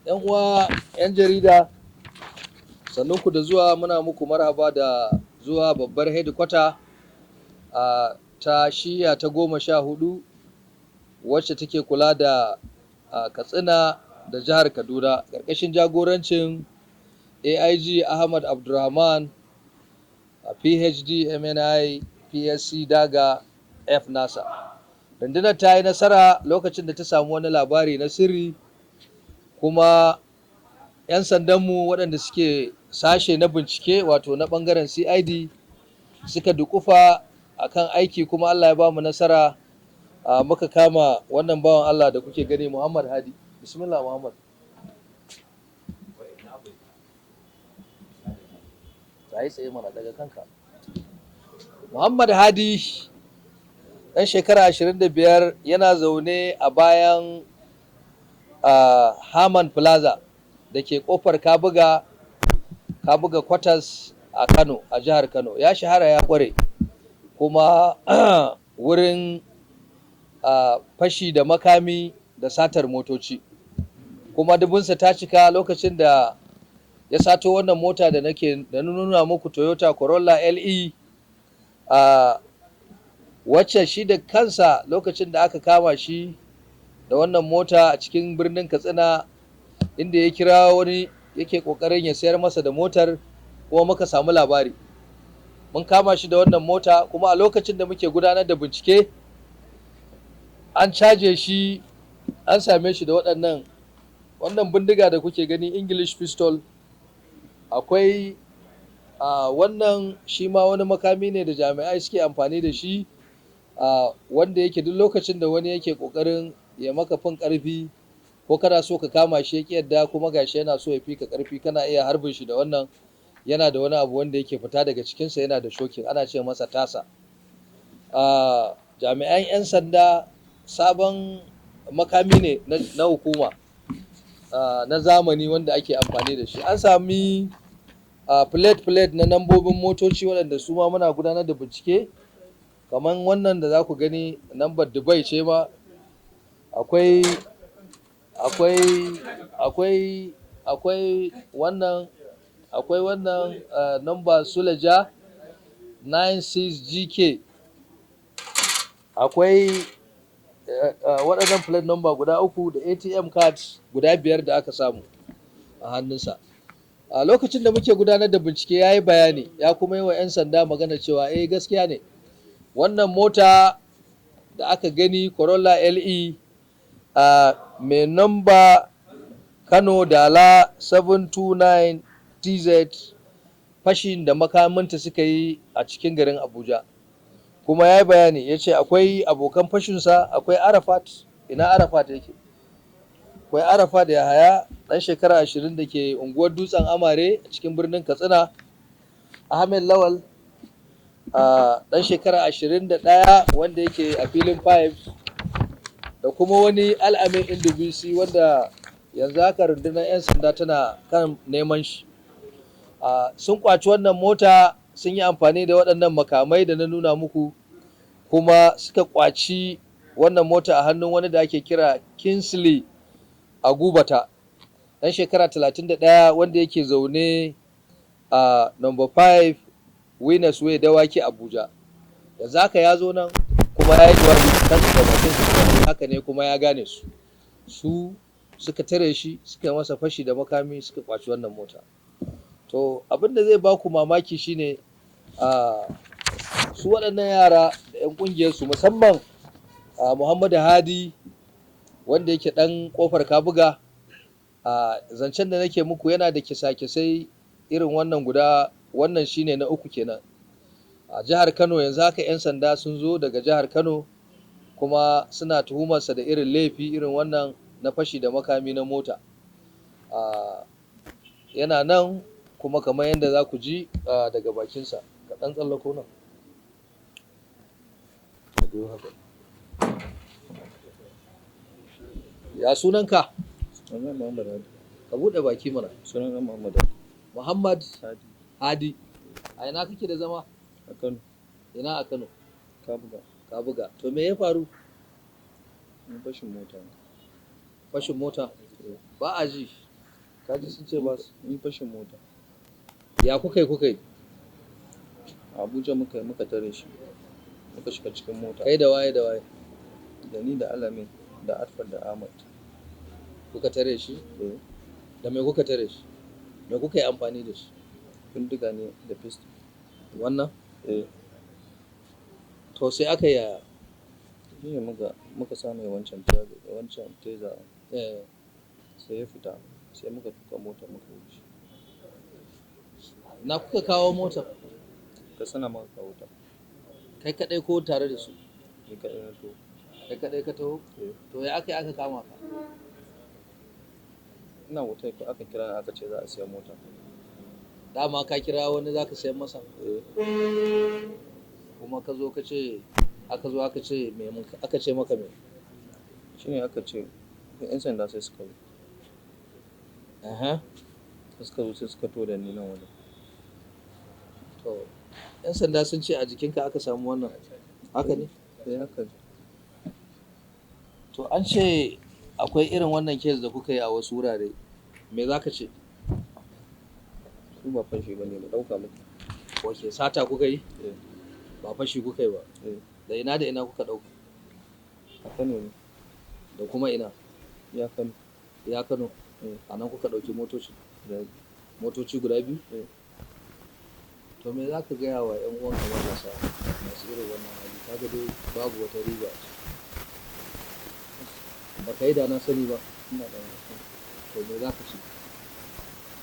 'Yan uwa 'yan jarida, sannunku da zuwa. Muna muku marhaba da zuwa babbar hedikwata ta shiya ta 14 wacce take kula da Katsina da jihar Kaduna, ƙarƙashin jagorancin AIG Ahmad Abdulrahman, PhD MNI PSC Daga F NASA. Rundunar ta yi nasara lokacin da ta samu wani labari na sirri, kuma 'yan sandanmu waɗanda suke sashe na bincike, wato na ɓangaren CID, suka dukufa a kan aiki, kuma Allah ya ba mu nasara, muka kama wannan bawan Allah da kuke gani, Muhammad Hadi. Bismillah, Muhammad. Tsaye tsaye mana daga kanka. Muhammad Hadi, ɗan shekara 25, yana zaune a bayan Haman Plaza da ke ƙofar Kabuga, Kabuga Quarters a Kano, a jihar Kano. Ya shahara, ya ƙware kuma wurin fashi da makami da satar motoci. Kuma dubunsa ta cika lokacin da ya sato wannan mota da nake da nuna muku, Toyota Corolla LE, wacce shi da kansa lokacin da aka kama shi da wannan mota a cikin birnin Katsina, inda ya kira wani yake ƙoƙarin ya sayar masa da motar, kuma muka samu labari. Mun kama shi da wannan mota, kuma a lokacin da muke gudanar da bincike an caje shi, an same shi da waɗannan, wannan bindiga da kuke gani, English pistol. Akwai wannan shi ma wani makami ne da jami'ai suke amfani da shi, wanda yake duk lokacin da wani yake ƙoƙarin ya maka fin ƙarfi ko kana so ka kama shi ya ƙi yadda, kuma gashi yana so ya fi ka ƙarfi, kana iya harbin shi da wannan. Yana da wani abu wanda yake fita daga cikinsa, yana da shocking, ana ce masa taser. Jami'an 'yan sanda, sabon makami ne na hukuma, na zamani wanda ake amfani da shi. An sami plate plate na nambobin motoci waɗanda su ma muna gudanar da bincike, kamar wannan da za ku gani, nambar Dubai ce ma. Akwai wannan namba Suleja 96GK. Akwai waɗannan plate number guda uku da ATM cards guda biyar da aka samu a hannunsa. A lokacin da muke gudanar da bincike, ya yi bayani, ya kuma yi wa 'yan sanda magana cewa eh, gaskiya ne, wannan mota da aka gani, Corolla LE mai namba Kano Dala 729 TZ, fashin da makaminta suka yi a cikin garin Abuja. Kuma ya yi bayani, ya ce akwai abokan fashinsa. Akwai Arafat. Ina Arafat yake? Akwai Arafat Yahaya, ɗan shekara 20, da ke unguwar Dutsen Amare a cikin birnin Katsina. Ahmed Lawal, ɗan shekara 21, wanda yake a filin 5, da kuma wani Al'amin Indubisi, wanda yanzu haka rundunar 'yan sanda tana kan neman shi. Sun kwaci wannan mota, sun yi amfani da waɗannan makamai da na nuna muku, kuma suka kwaci wannan mota a hannun wani da ake kira Kingsley Agubata, ɗan shekara 31, wanda yake zaune a number 5 Winners Way, Dawaki, Abuja. Yanzu haka ya zo nan kuma ya yi jawabi kan da bakin su, haka ne, kuma ya gane su. Su suka tare shi, suka yi masa fashi da makami, suka kwaci wannan mota. To, abin da zai ba ku mamaki shine su waɗannan yara da 'yan ƙungiyarsu, musamman Muhammadu Hadi, wanda yake ɗan ƙofar Kabuga, a zancen da nake muku, yana da kisa-kisai irin wannan guda, wannan shine na uku kenan a jihar Kano. Yanzu haka 'yan sanda sun zo daga jihar Kano kuma suna tuhumarsa da irin laifi irin wannan na fashi da makami na mota. Yana nan kuma, kamar yadda za ku ji daga bakinsa. Ka ɗan tsallako nan. Ka biyo haka. Ya sunanka? Sunana Muhammad Hadi. Ka buɗe baki mana. Sunana Muhammad Hadi. Muhammad Hadi. Hadi. A ina kake da zama? A Kano. Ina a Kano? Kabuga. Kabuga. To, me ya faru? Mun fashin mota ne. Fashin mota. Ba a ji. Kaji sun ce ba su. Ni fashin mota. Ya kuka yi kuka yi? A Abuja muka yi muka tare shi. Muka shiga cikin mota. Kai da waye da waye? Da ni da Alamin da Arfat da Ahmad. Kuka tare shi? Eh. Da me kuka tare shi? Me kuka yi amfani da shi? Bindiga ne da pistol. Wannan? Eh. To sai aka yi yaya? Shi ne muka sa mai wancan wancan teza. Eh. Sai ya fita. Sai muka tuka mota muka wuce. Na kuka kawo motar? Katsina muka kawo ta. Kai kaɗai ko tare da su? Ni kaɗai na taho. Kai kaɗai ka taho? Eh. To ya aka yi aka kama ka? Ina hotel ko aka kira ni aka ce za a siya mota. Dama ka kira wani za ka sayan masa? Eh. Kuma ka zo ka ce, aka zo aka ce me aka ce maka me? Shi ne aka ce 'yan sanda sai suka zo. Aha. Suka zo sai suka to da ni nan wajen. To, 'yan sanda sun ce a jikinka aka samu wannan. Haka ne? Eh, haka ne. To an ce akwai irin wannan kes da kuka yi a wasu wurare. Me za ka ce? Su ba fashi ba ne, mu ɗauka muka. Ok, sata kuka yi? Eh. Ba fashi kuka yi ba? Eh. Da ina da ina kuka ɗauka? A Kano ne. Da kuma ina? Ya Kano. Ya Kano? Eh. A nan kuka ɗauki motoci? Guda biyu. Motoci guda biyu? Eh. To me za ka gaya wa 'yan uwanka matasa masu irin wannan hali? Ka ga dai babu wata riba a ciki. Ba ka yi da na sani ba. Ina da na sani. To me za ka ce?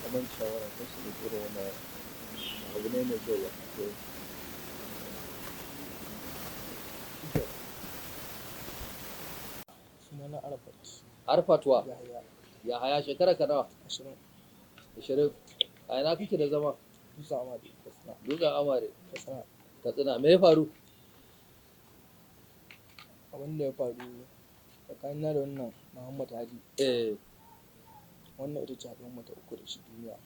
Ka ban shawara kar su ɗauki irin wannan abu ne mai kyau ba. Eh. Sunana Arafat. Arafat wa? Yahaya. Yahaya, shekara ka nawa? 20. 20. A ina kake da zama? Dutsen Amare, Katsina. Dutsen Amare. Katsina. Katsina. Me ya faru? Abin da ya faru tsakanina da wannan Muhammad Hadi. Eh. Wannan ita ce haɗuwar mu ta uku da shi duniya.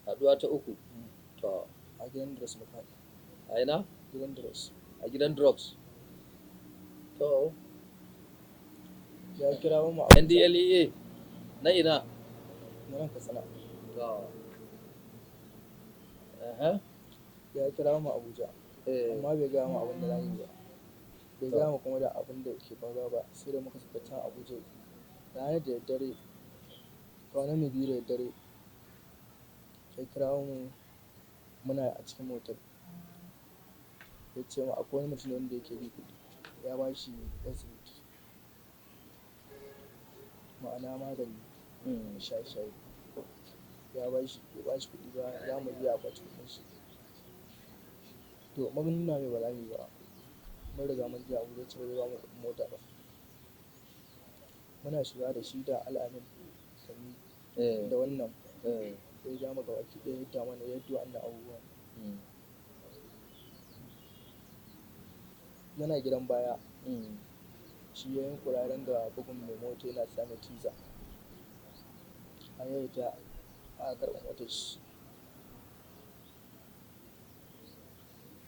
Haɗuwa ta uku? To. A gidan drugs muka haɗu. A ina? Gidan drugs. A gidan drugs. To. Ya kira mu a NDLEA na ina? Na nan Katsina. To. Aha. Ya kira mu Abuja. Eh. Amma bai gaya mu abin da za mu yi ba. Bai gaya mu kuma da abin da ke faruwa ba sai da muka saka can Abuja. Ranar da daddare, kwanan mu biyu da daddare, ya kira mu muna a cikin motar. Ya ce mu akwai wani mutum wanda yake bi kuɗi. Ya ba shi exhibit. Ma'ana magani. Shaye-shaye. Ya ba shi, bai ba shi kuɗi ba, za mu biya a kwaci kuɗin shi. To mun nuna mai ba za mu yi ba. Mun riga mun je Abuja ce ba zai ba mu kuɗin mota ba. Muna shiga da shi da Al'amin da ni da wannan. Sai ya ja mu gabaki ɗaya ya yadda mana ya yadda wa'annan abubuwan. Yana gidan baya. Shi ya yunƙura ya ringa bugun mai mota yana sa mai tiza. Har ya fita aka karɓi motar shi.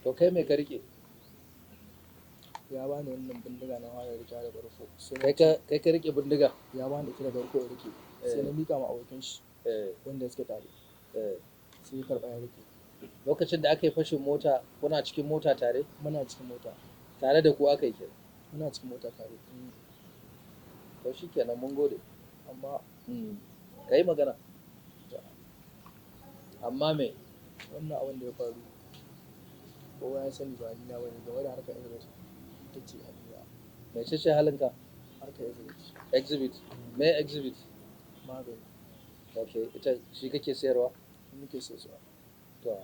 To kai me ka riƙe? Ya bani wannan bindiga na fara riƙewa da farko. Kai ka riƙe bindiga? Ya bani ita da farko in riƙe. Sai na miƙa ma abokin shi wanda suke tare. Sai ya karɓa ya riƙe. Lokacin da aka yi fashin mota, kuna cikin mota tare? Muna cikin mota. Tare da ku aka yi kenan? Muna cikin mota tare. To shi kenan mun gode. Amma Ka yi magana. Amma me? Wannan abin da ya faru kowa ya sani ba halina bane game da harkar exhibit ita ce halina. Mece ce halinka? Harkar exhibit. Exhibit. Me exhibit? Magani. Ok, ita shi kake sayarwa? Shi muke sayarwa. To.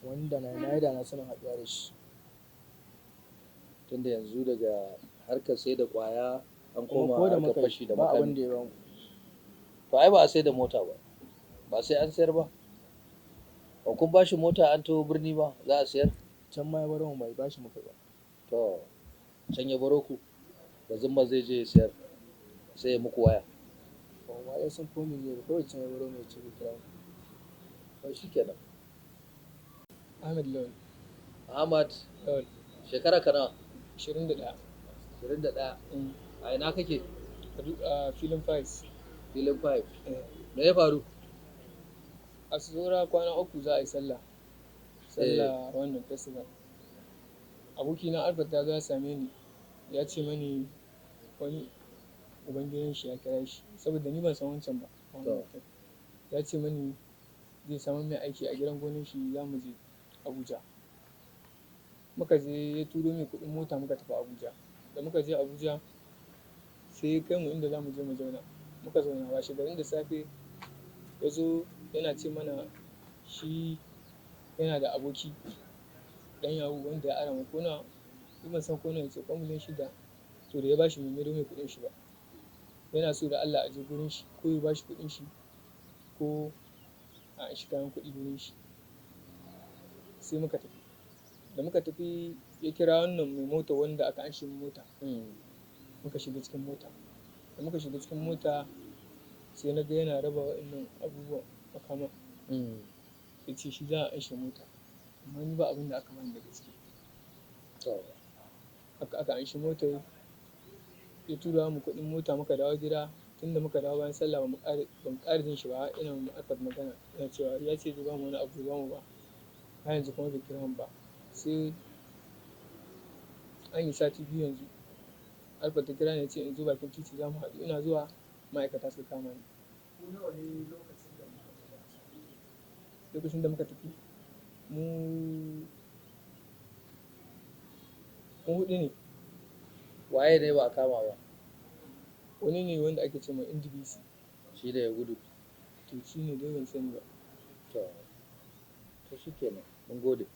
Wanda na yi da na sanin haɗuwa da shi. Tunda yanzu daga harkar sai da ƙwaya an Kuma koma ko da harkar muka yi, fashi da ba makami. abin da ya bamu. To ai ba a sai da mota ba. Ba sai an sayar ba. Ba kun ba shi mota an taho birni ba za a sayar? Can ma ya baro mu bai ba shi muka ba. To can ya baro ku da zumma zai je ya sayar sai ya muku waya. Ba mu ma dai san ko me zai ba kawai can ya baro mu ya ce zai kira mu. To shi kenan. Ahmed Lawal. Ahmad Lawal. Shekara ka nawa? 21. 21. A ina kake? A filin 5. Filin 5. Eh. Me ya faru? A saura kwana 3 za a yi sallah. Sallah wannan festival. Abokina Alfat ya zo ya same ni, ya ce mani wani ubangidan shi ya kira shi saboda ni ban san wancan ba. Ya ce mani zai samu mai aiki a gidan gonan shi, za mu je Abuja. Muka je, ya turo mai kuɗin mota, muka tafi Abuja. Da muka je Abuja, sai ya kai mu inda za mu je mu zauna. Muka zauna, washe garin da safe ya zo yana ce mana shi yana da aboki ɗan yahoo wanda ya ara ma ko nawa, ni ban san ko nawa ya ce, ko miliyan 6, to da ya bashi bai maido mai kuɗin shi ba. Yana so da Allah a je gurin shi ko ya bashi kuɗin shi ko a anshi kayan kuɗi gurin shi. Sai muka tafi. Da muka tafi, ya kira wannan mai mota wanda aka anshe min mota. Muka shiga cikin mota. Da muka shiga cikin mota, sai na ga yana raba waɗannan abubuwan makaman. Ya ce shi za a anshe mota. Amma ni ba abin da aka bani daga ciki. Aka anshi motar, ya tura mu kuɗin mota, muka dawo gida. Tunda muka dawo bayan sallah, ba mu ƙara jin shi ba. Ina ma Alfat magana, ina cewa ya ce zai bamu wani abu, bai bamu ba. Har yanzu kuma bai kira mu ba. Sai an yi sati 2 yanzu. Alfat ta kira ni, ya ce in zo bakin titi za mu haɗu. Ina zuwa, ma'aikata suka kama ni. Ku nawa ne lokacin da muka tafi a same? Lokacin da muka tafi, mu huɗu ne. Waye ne ba a kama ba? Wani ne wanda ake ce ma NDBC. Shi da ya gudu. To, shi ne dai ban sani ba. To, shikenan. Mun gode.